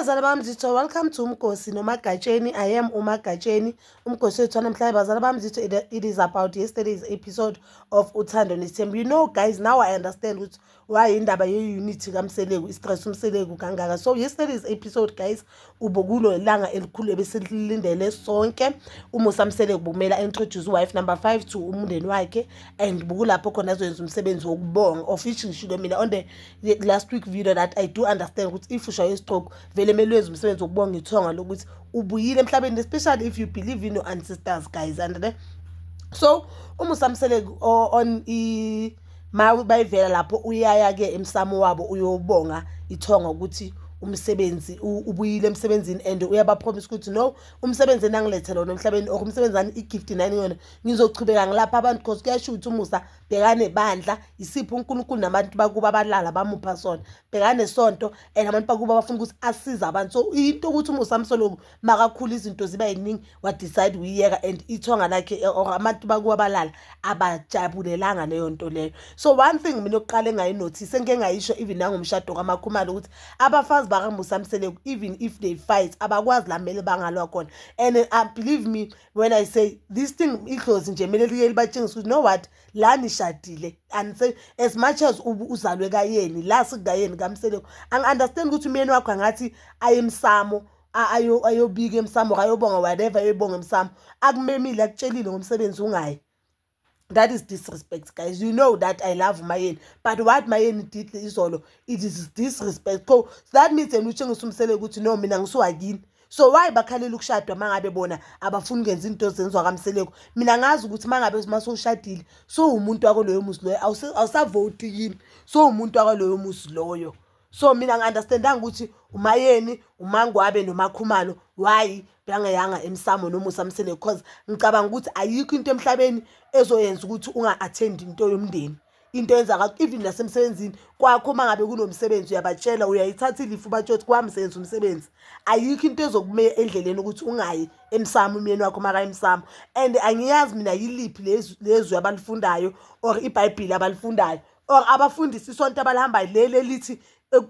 Bazali bami zitho, welcome to Umgosi noMagatsheni. I am uMagatsheni. Umgosi wethu wanamhlanje, bazali bami zitho, it is about yesterday's episode of Uthando Nesithembu. You know guys, now I understand ukuthi why indaba ye-unity kaMseleku i-stress uMseleku kangaka. So yesterday's episode guys, ubokulo ilanga elikhulu ebesilindele sonke. UMusa Mseleku bekumele introduce wife number 5 to umndeni wakhe and bukulapho khona azoyenza umsebenzi wokubonga, of which ngishilo mina on the last week video that I do understand ukuthi if ushaye istroke vele kumele wenze umsebenzi wokubonga ithonga lokuthi ubuyile emhlabeni, especially if you believe in your ancestors guys. And then so uMusa Mseleku on i ma bayivela lapho uyaya ke emsamo wabo uyobonga ithonga ukuthi umsebenzi ubuyile emsebenzini and uyabapromise ukuthi no, umsebenzi enangilethela wona emhlabeni or umsebenzi wani, i-gift nani yona, ngizochubeka ngilapha abantu, because kuyasho ukuthi uMusa bekanebandla, isipho uNkulunkulu nabantu bakuba abalala bamupha sona, bekanesonto and abantu bakuba bafuna ukuthi asize abantu. So into ukuthi uMusa Mseleku makakhula izinto ziba yiningi, wadecide uyiyeka and ithonga lakhe or abantu bakuba abalala abajabulelanga leyo nto leyo. So one thing mina okuqala engayinothise, engike ngayisho even nangomshado kaMakhumalo, ukuthi abafazi bakaMusa Mseleku, even if they fight, abakwazi la kumele bangalwa khona. And believe me when I say this thing, idlozi nje kumele liye libatshengise ukuthi know what, la nishadile and say as much as uzalwe kayeni la sikukayeni kaMseleku, angi-understand ukuthi umyeni wakho angathi ayemsamo, ayobika emsamo, ayobonga whatever, ayobonga emsamo, akumemile, akutshelile ngomsebenzi, ungayi. That is disrespect guys. You know that I love Mayeni, but what Mayeni did izolo, it is disrespect. So that means yena utshengisa uMseleku ukuthi no, mina ngisuwakini. So why bakhalela ukushadwa mangabe bona abafuni ukwenza into ezenziwa kaMseleku? Mina ngazi ukuthi mangabe masowushadile, sowumuntu wako loyo muzi loyo, awusavoti yini, sowumuntu wako loyo muzi loyo. So mina ngi-understandanga ukuthi uMayeni, uMangwabe noMakhumalo why bangayanga emsamo noMusa Mseleku, because ngicabanga ukuthi ayikho into emhlabeni ezoyenza ukuthi unga-attendi into yomndeni, into eyenzaka even nasemsebenzini kwakho. Uma ngabe kunomsebenzi uyabatshela, uyayithatha ilifu, ubatshela ukuthi kwami senza umsebenzi. Ayikho into ezokume endleleni ukuthi ungayi emsamo umyeni wakho makaya emsamo. And angiyazi mina yiliphi lezwi abalifundayo or iBhayibhili abalifundayo or abafundisi isonto abalihambayo leli elithi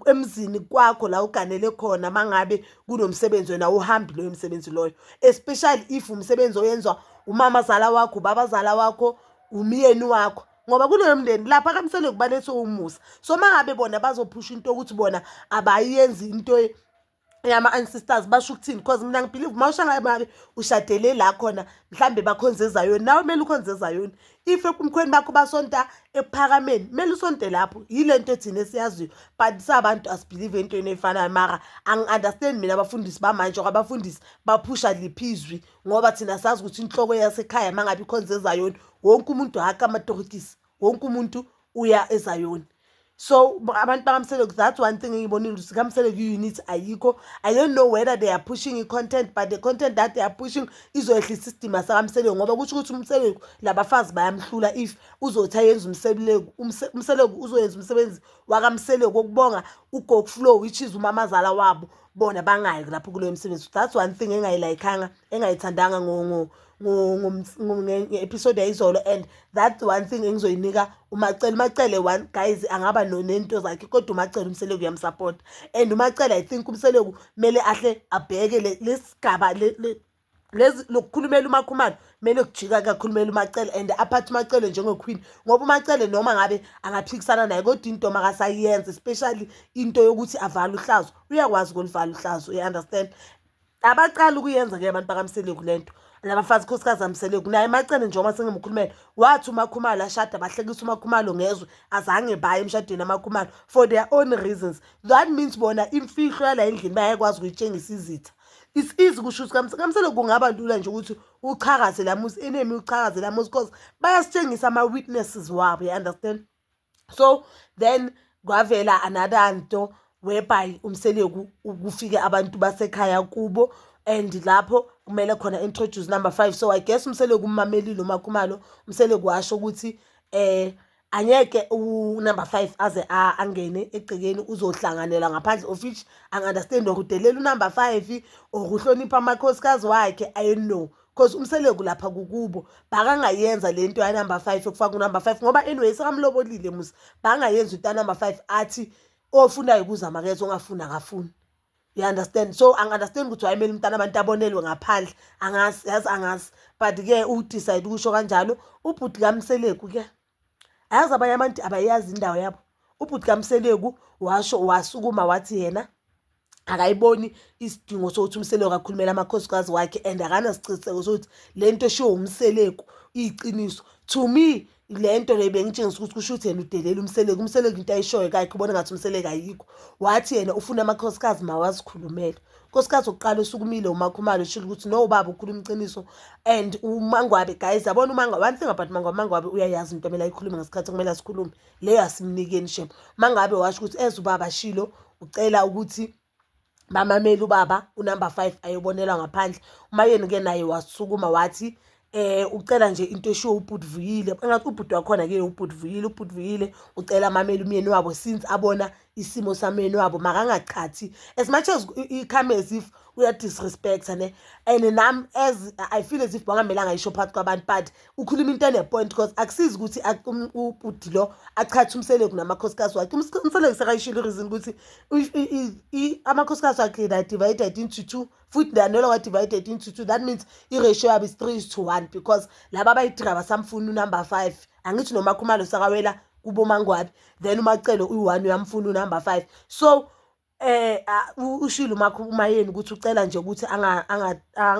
emzini kwakho la uganele khona, mangabe kunomsebenzi wena uhambi loyo msebenzi loyo, especially if umsebenzi oyenzwa umamazala wakho, ubabazala wakho, umyeni wakho, ngoba kuloyo mndeni lapha kaMseleku balethe uMusa. So mangabe bona bazophusha into yokuthi bona abayenzi into yama-ancestors, basho ukuthini? Because mina ngibelieve uma ushangabe ushadele la khona mhlambe bakhonze eZayoni, nawe kumele ukhonze eZayoni. If emkhweni bakho basonta ekuphakameni, kumele usonte lapho. Yile nto thina esiyaziyo, but sabantu asibelieve entweni ey'fanayo. Mara angi-understand mina abafundisi bamanje or abafundisi baphusha liphi izwi, ngoba thina sazi ukuthi inhloko yasekhaya uma ngabe ikhonze eZayoni, wonke umuntu haka amatorokisi, wonke umuntu uya eZayoni. So abantu bakaMseleku, that's one thing engiyibonile ukuthi kaMseleku i-unity ayikho. I don't know whether they are pushing i-content, but the content that they are pushing izoyehlisa isidima sakaMseleku, ngoba kusho ukuthi uMseleku labafazi bayamhlula. If uzothi ayenze uMseleku, uMseleku uzoyenza umsebenzi wakaMseleku wokubonga uGog Flow, which is umamazala wabo, bona bangayi lapho kuloyo msebenzi. That's one thing engayilayikhanga, engayithandanga nge-episode yayizolo. And that one thing engizoyinika uMacele. UMacele one guys angaba nento zakhe, kodwa uMacele uMseleku uyamsupport. And uMacele, I think uMseleku kumele ahle abheke lesigaba lezi lokukhulumela uMakhumalo, kumele kujika kakhulumela uMacele and aphathe uMacele njengoqueen, ngoba uMacele noma ngabe angaphikisana naye, kodwa into makasayenza, especially into yokuthi avale uhlazo, uyakwazi ukulivala uhlazo, you understand? Abaqala ukuyenza-ke abantu bakaMseleku lento, labafazi khosikazi aMseleku. Naye Macele njengoba sengimkhulumela, wathi uMakhumalo ashada, bahlekisa uMakhumalo ngezwe, azange baye emshadweni aMakhumalo for their own reasons. That means bona imfihlo yala endlini bayakwazi ukuyitshengisa izitha. It's easy kusho ukuthi kaMseleku kungaba lula nje ukuthi uchakaze la muzi, enemy uchakaze la muzi, because bayasitshengisa ama-witnesses wabo, you understand? So then kwavela another nto whereby uMseleku kufike abantu basekhaya kubo and lapho kumele khona introduce number 5. So I guess uMseleku ummamelile uMakhumalo. UMseleku washo ukuthi angeke u-number 5 aze angene egcekeni, uzohlanganela ngaphandle, of which angi-understand or udelela unumber 5 or uhlonipha amakhosikazi wakhe, I don't know, because uMseleku lapha kukubo bakangayenza le nto ya-number 5 yokufaka unumber 5, ngoba anyway sekamlobolile musa. Bangayenza into ya-number 5, athi ofunayo ukuza makeze, ongafuni akafuni. You understand? So angi-understand ukuthi wayemele umntana abantu abonelwe ngaphandle. Angazi, yazi, angazi, but-ke u-decide ukusho kanjalo ubhuti kaMseleku-ke. Ayazi, abanye abantu abayazi indawo yabo. Ubhuti kaMseleku washo, wasukuma, wathi yena akayiboni isidingo sokuthi uMseleku akhulumele amakhosikazi wakhe and akanasiciniseko sokuthi le nto eshiwo uMseleku iyiciniso. To me, le nto le bengitshengisa ukuthi kusho ukuthi yena udelela uMseleku. UMseleku into ayishoyo kakhe ubona ngathi uMseleku ayikho. Wathi yena ufuna amakhosikazi mawazikhulumele. Unkosikazi wokuqala osukumile uMakhumalo, ushilo ukuthi no, ubaba ukhuluma iqiniso. And uMangwabe, guys, yabona uMangwabe, one thing about Mangwabe, Mangwabe uyayazi into emele ayikhulume ngesikhathi okumele asikhulume. Leyo asimnikeni shem. Mangabe washo ukuthi as ubaba shilo, ucela ukuthi bamamele ubaba, u-number 5 ayobonelwa ngaphandle. UMayeni-ke naye wasukuma wathi ucela nje into eshiwo ubhuti Vuyile, engathi ubhuti wakhona-ke ubhuti Vuyile. Ubhuti Vuyile ucela amamele umyeni wabo since abona isimo samyeni wabo, makangachathi as much as i-come as if uya-disrespecta ne. And nami as I feel as if bangamelanga ayisho phakathi kwabantu, but ukhuluma into ene-point because akusizi ukuthi ubhuti lo achathe uMseleku namakhosikazi wakhe. UMseleku sekayishilo i-reason ukuthi amakhosikazi wakhe they are divided into two, futhi they are no longer divided into two. That means i-ratio yabo is 3:1 because laba abayi-three abasamfuni u-number 5. Angithi noMakhumalo sakawela kuboMangwabe, then uMacele uyi-one uyamfuna u-number 5. So ushilo uMayeni ukuthi ucela nje ukuthi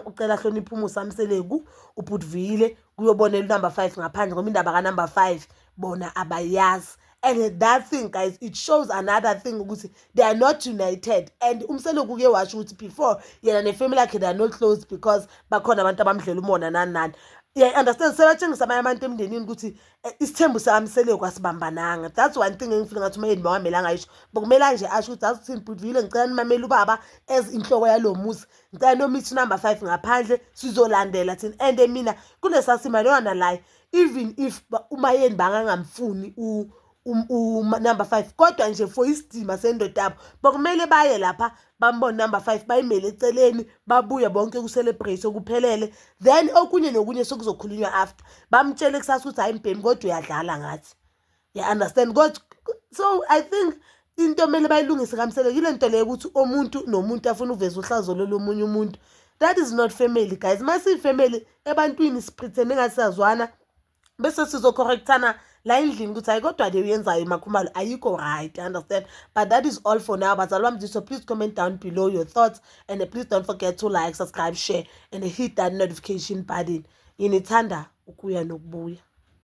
ucela ahloniphe umusa Mseleku, ubhuti Vuyile kuyobonela u-number 5 ngaphandle ngoba indaba ka-number 5 bona abayazi. And that thing, guys, it shows another thing ukuthi they are not united. And uMseleku uke washo ukuthi before yena ne-family yakhe they are not close because bakhona abantu abamdlela umona, nani nani. Yeah, understand, sebatshengisa abanye abantu emndenini ukuthi isithembu sakaMseleku asibambananga. That's one thing engifile ngathi uMayeni bangamelanga ayisho. Bekumele nje asho ukuthi, "Yazi uthini, bhuti Vuyile, ngicela nimamele ubaba as inhloko yalo muzi, ngicela nomithi number 5 ngaphandle, sizolandela thina." And mina kulesa simo, I don't wanna lie, even if uMayeni bangangamfuni number 5, kodwa nje for isidima sendoda yabo bekumele baye lapha bambone number 5, bayimele eceleni, babuye bonke ku-celebrate okuphelele, then okunye nokunye sekuzokhulunywa after. Bamtshele kusasa ukuthi, "Hayi mbhemi, kodwa uyadlala ngathi." Ya understand? Kodwa so I think into emele bayilungise kaMseleku ile nto leyo ukuthi umuntu nomuntu afuna ukuveza uhlazo lomunye umuntu. That is not family, guys. Masiyi-family ebantwini si-pretend engathi siyazwana, bese sizo-correctana la endlini ukuthi, "Hayi, kodwa le uyenzayo Makhumalo ayikho right." Understand? But that is all for now, bazali bami. So please comment down below your thoughts and please don't forget to like, subscribe, share and hit that notification button. Nginithanda ukuya nokubuya.